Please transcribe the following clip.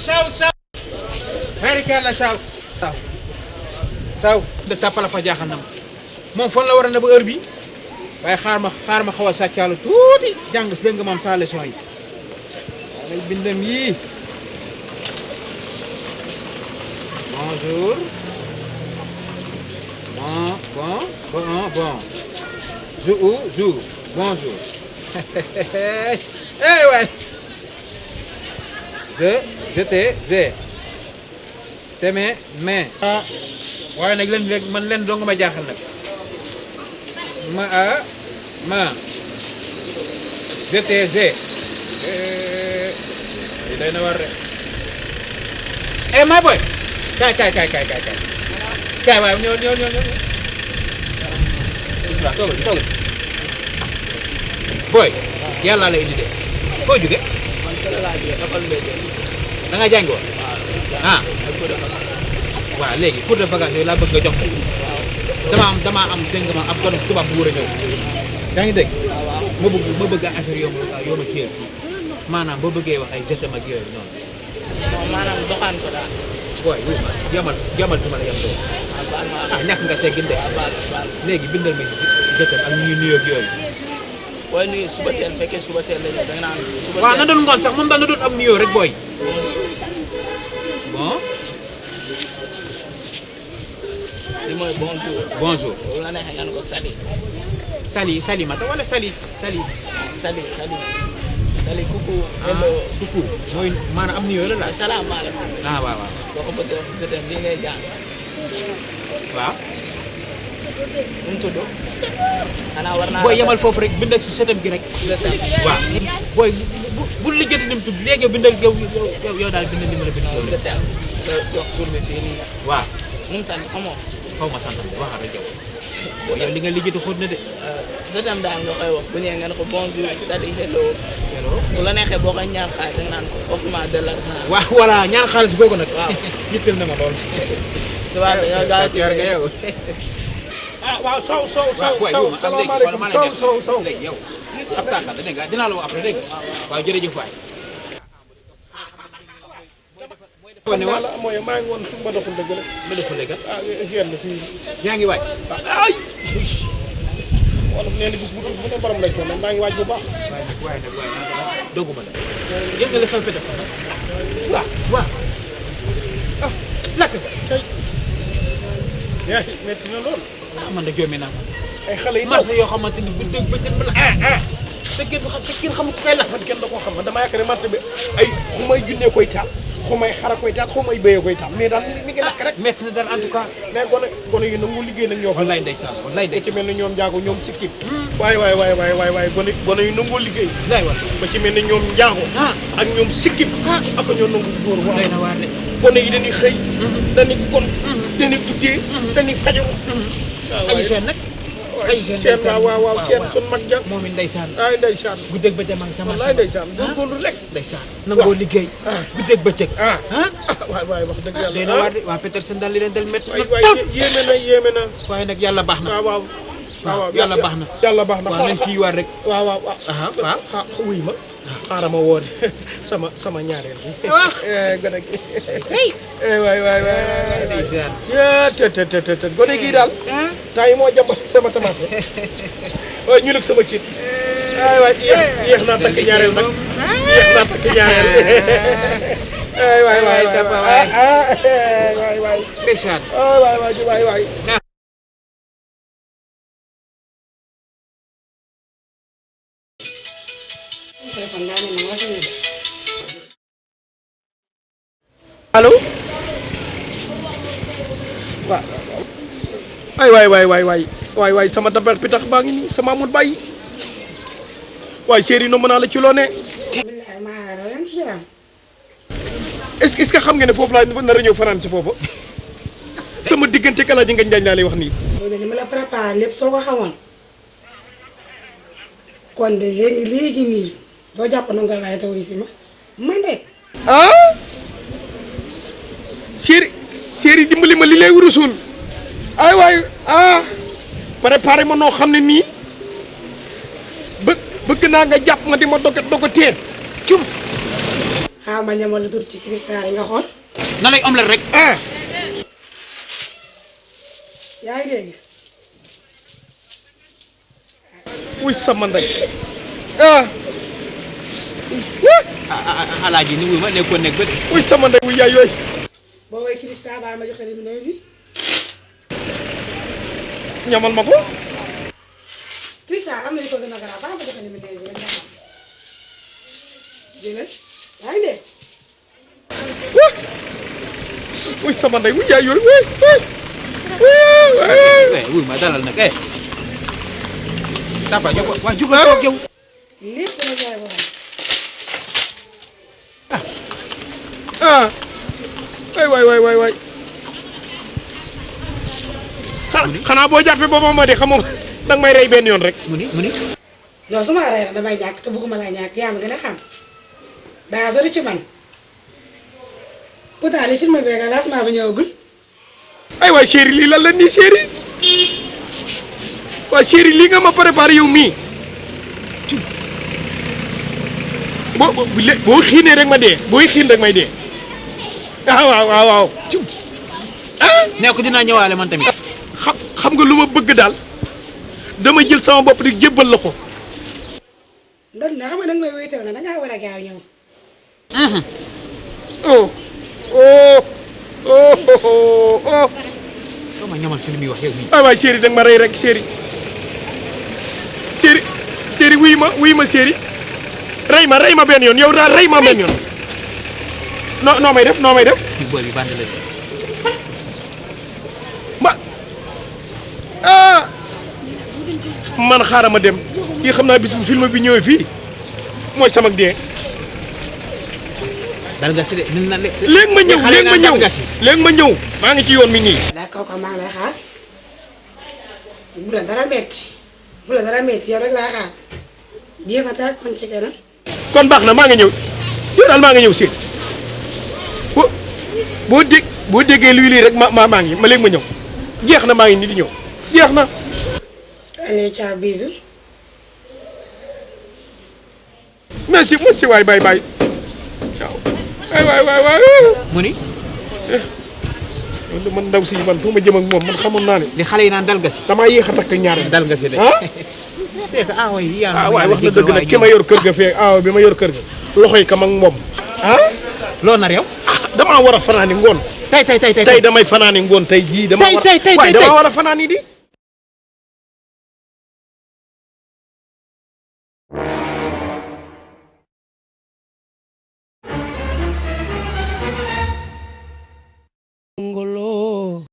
saw harikalla saw da tapala fa jaaxal na moom fan la war a ne ba heure bi waaye xaar ma xaw a sàccaalu tuuti jàng dégg nga moom sa leçon yi ay bindam yii bonjour bon jour bonjour eh ouais te mais waaye nag man leen dong ma jaaxal nag GTZ li day na war rek my boy kaay waaw ñëw bismillah toogal boy yàlla la indi de foo jóge da nga jàngi woon waaw léegi pour de bagage yooyu laa bëgg nga jox ko dama am dégg nga ma ab doon tubaab bu war a ñëw yaa ngi dégg ma bëgg affaire yoo ma kii maanaam boo bëggee wax ay jetem ak yooyu noonu maanaam doxaan ko daal booy jamal fi ma la yem doon ñàkk nga teggin de léegi bindal ma jetem ak ñu nuyoo ak yooyu booy nuyu suba teel fekkee suba teel la ñëw da nga naan waaw na doon ngoon sax moom daal na doon am nuyoo rek booy bon li mooy bonjour. bonjour. loolu la neexee nga ne ko sali. Salimata wala Sali. Sali coucou. hello coucou mooy maanaam am nuyoo la daal. salaamaaleykum. waaw. boo ko bëggee wax jetem lii ngay jàng. waaw. nu mu tudd. xanaa war naa booy yemal foofu rek bindal si jetem gi rek. jetem waaw booy bu lijjanti ni mu tudd léegi bindal yow daal bindal ni mu la bindal. jetem nga jox tur bi fii nii. waaw. nu mu sant xamoo. xaw ma sant bi waxal rek yow. yow li nga lijjanti xóot na de. jetem daal nga koy wax bu ñëwee nga ne ko bonjour sali hello. bu la neexee boo koy ñaan xaalis da nga naan ko offrement de l'argent. waaw voilà ñaan xaalis googu nag. waaw yitteel na ma lool. tubaab dañoo gaaw si yor nga yow. waaw sow salaamaaleykum sow yow ab tàngal dégg nga dinaa la woo après dégg nga waaw jërëjëf waay. mooy maa ngi woon ma doxul dëgg la. ma doxul dëgg génn fii. yaa ngi waay. ay. wala nee na bis bu ne borom lañ ko maa ngi waaj bu baax. waaye nag dogguma la. yëg nga li xew peut-être sax waaw. lakk nga. kay. yaa ngi métti na lool. man de joomi naa ay xale yi marché yoo xamante ni bu dégg ba jën ba la te kenn xamul ku koy lakk. man kenn da koo xam man damaa yaakaar ne marché bi ay xu may junnee koy taal xu may xara koy taal xu may béyee koy taal mais daal mi ngi lakk rek. métti na dara en tout cas. mais gone yi nangu liggéey nag ñoo fa. wallaay ndeysaan ba ci mel ni ñoom Njaago ñoom Sikkim. waay gone yi nangoo liggéey. lay wax ba ci mel ni ñoom Njaago. ak ñoom Sikkim. ak ñoo nangu góor waaw. day na waar de. gone yi dañuy xëy. dañuy gont. dañuy guddee. dañuy fajaru. ay seen nag. ay seen waaw seen sun mag ja. moom it ndeysaan. ay ndeysaan. guddeeg bëccëg maa ngi sama. wallaay ndeysaan góorgóorlu rek. ndeysaan nangoo liggéey. guddeeg bëccëg. waay wax dëgg yàlla. day na waar de waa Petersen daal li leen del métti. waay yéeme na. waaye nag yàlla baax na. waaw yàlla baax na. yàlla baax na waaw nañ kii waar rek. waaw. wuy ma. xaaral ma woo sama ñaareel bi. gone gi. waay. ndeysaan. te gone gi daal. temps yi moo jàmbat sama tomate. waaye ñu nag sama ciit. waay yéex naa takk ñaareel nag. waay. ndeysaan. waay. allo. waaw waay sama dabar pitax baa ngi nii sama amul bàyyi waaye séeri no mën naa la ci loo ne est-ce que xam nga ne foofu laa nar a ñëw fanaan si foofu sama diggante kala ji ngañ dañ laa lay wax nii. li ma la préparé lépp soo ko xamoon kon de léegi nii doo jàpp na nga waaye taw si ma man de. séeri dimbali ma li lay wurusul ay waay préparé ma noo xam ne nii bëgg naa nga jàpp ma di ma dogatee cum. xaaral ma ñamal la tur ci cristal yi nga xool. na lay omelette rek. yaa ngi dégg. wuy sama ndey alaaji ni wuy ma nekkoon nekk ba de. wuy sama ndey wuy yaay yooyu. boo woowee cristal ba ma joxe lumineuse yi. ñamal ma ko. cristal am na yu ko gën a garaaw ba ma joxe lumineuse yi rek nga xam. jëlal yaa ngi dégg. wuy sama ndey wuy yaay yooyu wuy ma dalal nag Tapa jóg waa jógal toog yow. lépp dama jaay boo xam. waay xanaa boo jàppee boppam ma de xam nga danga may rey benn yoon rek. mu ni. non su ma rey rek damay ñàkk te bëgguma laa ñàkk yaa ma gën a xam daa sori ci man pourtant li film bi nga lancement ba ñëwagul. ay waay chéri lii lan la nii chéri waa chéri lii nga ma préparé yow mii boo xiinee rek ma dee booy xiin rek may dee waaw nee ko dinaa ñëwaale man tamit. xam nga lu ma bëgg daal dama jël sama bopp di jébbal la ko. ndax na xam nga danga may wéetal na dangaa war a gaaw ñëw. doo ma ñamal si li muy wax yow mii. waay chéri danga ma rey rek chéri wuy ma chéri rey ma benn yoon yow daal rey ma benn yoon noo may def bool bi bànn la. man xaaral ma dem yi xam naa bis bu film bi ñëwee fii mooy sama dee. dal nga si de léegi ma ñëw maa ngi ci yoon mi nii. d'accord kon maa ngi lay xaar bu la dara metti yow rek laa xaar jéem a taag kon ci keneen. kon baax na maa ngi ñëw yow daal maa ngi ñëw si boo déggee lii rek maa ngi ma léegi ma ñëw jeex na maa ngi nii di ñëw jeex na. allez ciao bisous. merci waay bye waaw waay. mu ni. man ndaw si man fu ma jëm ak moom man xamoon naa ne. li xale yi naan dal nga si. damaa yéex a takk ñaareel. dal nga si de. c'est que aawa yi waay wax na dëgg nag ki ma yor kër ga fee aawa bi ma yor kër ga loxo yi kam ak moom loo nar yow. damaa war a fanaani ngoon. tey damay fanaani ngoon tey jii. damaa war a fanaani di. Ngolo